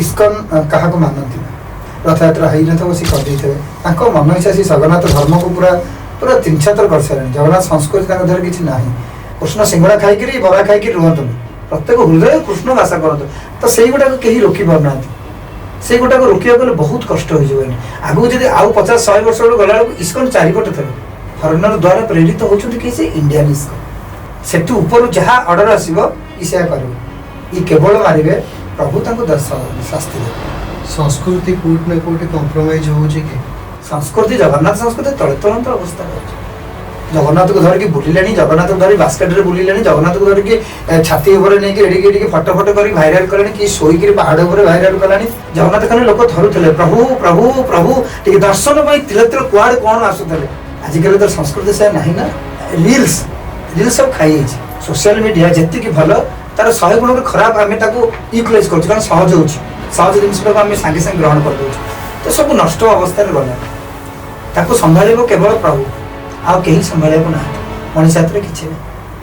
ISKCON କାହାକୁ ମାନନ୍ତି ନା। ରଥଯାତ୍ରା ହେଇନଥିବ, ସେ କରିଦେଇଥିବେ। ତାଙ୍କ ମନ ଇଚ୍ଛା। ସେ ଜଗନ୍ନାଥ ଧର୍ମକୁ ପୁରା ପୁରା ଛିନଛତ୍ର କରିସାରିଲେଣି। ଜଗନ୍ନାଥ ସଂସ୍କୃତି ତାଙ୍କ ଦେହରେ କିଛି ନାହିଁ। କୃଷ୍ଣ ସିଙ୍ଗଡ଼ା ଖାଇକିରି, ବରା ଖାଇକିରି ରୁହନ୍ତୁନି, ପ୍ରତ୍ୟେକ ହୃଦୟ କୃଷ୍ଣ ବାସ କରନ୍ତୁ। ତ ସେଇଗୁଟାକୁ କେହି ରୋକି ପାରୁନାହାନ୍ତି। ସେଇଗୁଟାକୁ ରୋକିବାକୁ ଗଲେ ବହୁତ କଷ୍ଟ ହେଇଯିବ ଏଇନେ। ଆଗକୁ ଯଦି ଆଉ 50-100 ବର୍ଷ ବେଳକୁ ଗଲାବେଳକୁ ଇସ୍କନ ଚାରିପଟେ ଥିବ। ଫରେନର ଦ୍ୱାରା ପ୍ରେରିତ ହେଉଛନ୍ତି କି ସେ ଇଣ୍ଡିଆନ ଇସ୍କନ। ସେଠୁ ଉପରୁ ଯାହା ଅର୍ଡର ଆସିବ, ଇ ସେୟା କରିବେ। ଇ କେବଳ ମାରିବେ, ପ୍ରଭୁ ତାଙ୍କୁ ଶାସ୍ତି ଦେବେ। ସଂସ୍କୃତି କୋଉଠି ନା କୋଉଠି କମ୍ପ୍ରମାଇଜ ହଉଛି କି? ସଂସ୍କୃତି, ଜଗନ୍ନାଥ ସଂସ୍କୃତି ତଳେ ତଳନ୍ତ ଅବସ୍ଥାରେ ଅଛି। ଜଗନ୍ନାଥକୁ ଧରିକି ବୁଲିଲେଣି, ଜଗନ୍ନାଥକୁ ଧରି ବାସ୍କେଟରେ ବୁଲିଲେଣି, ଜଗନ୍ନାଥକୁ ଧରିକି ଛାତି ଉପରେ ନେଇକି ଏଡ଼ିକି ଏଡ଼ିକି ଫଟୋ ଫଟୋ କରି ଭାଇରାଲ କଲେଣି କି ଶୋଇକିରି ପାହାଡ଼ ଉପରେ ଭାଇରାଲ କଲାଣି। ଜଗନ୍ନାଥ ଖାଲି ଲୋକ ଧରୁଥିଲେ, ପ୍ରଭୁ ପ୍ରଭୁ ପ୍ରଭୁ, ଟିକେ ଦର୍ଶନ ପାଇଁ ତିଳ ତିଳ କୁଆଡ଼େ କ'ଣ ଆସୁଥିଲେ। ଆଜିକାଲି ତ ସଂସ୍କୃତି ସେୟା ନାହିଁ ନା। ରିଲ୍ସ ରିଲ୍ସ ସବୁ ଖାଇଯାଇଛି। ସୋସିଆଲ ମିଡ଼ିଆ ଯେତିକି ଭଲ, ତାର 100 ଗୁଣରୁ ଖରାପ। ଆମେ ତାକୁ ୟୁଟିଲାଇଜ କରୁଛୁ, କାରଣ ସହଜ ହେଉଛି। ସହଜ ଜିନିଷଟାକୁ ଆମେ ସାଙ୍ଗେ ସାଙ୍ଗେ ଗ୍ରହଣ କରିଦେଉଛୁ। ତ ସବୁ ନଷ୍ଟ ଅବସ୍ଥାରେ ଗଲା। ତାକୁ ସମ୍ଭାଳିବ କେବଳ ପ୍ରଭୁ, ଆଉ କେହି ସମ୍ଭାଳିବାକୁ ନାହାନ୍ତି। ମଣିଷ ହାତରେ କିଛି ନାହିଁ।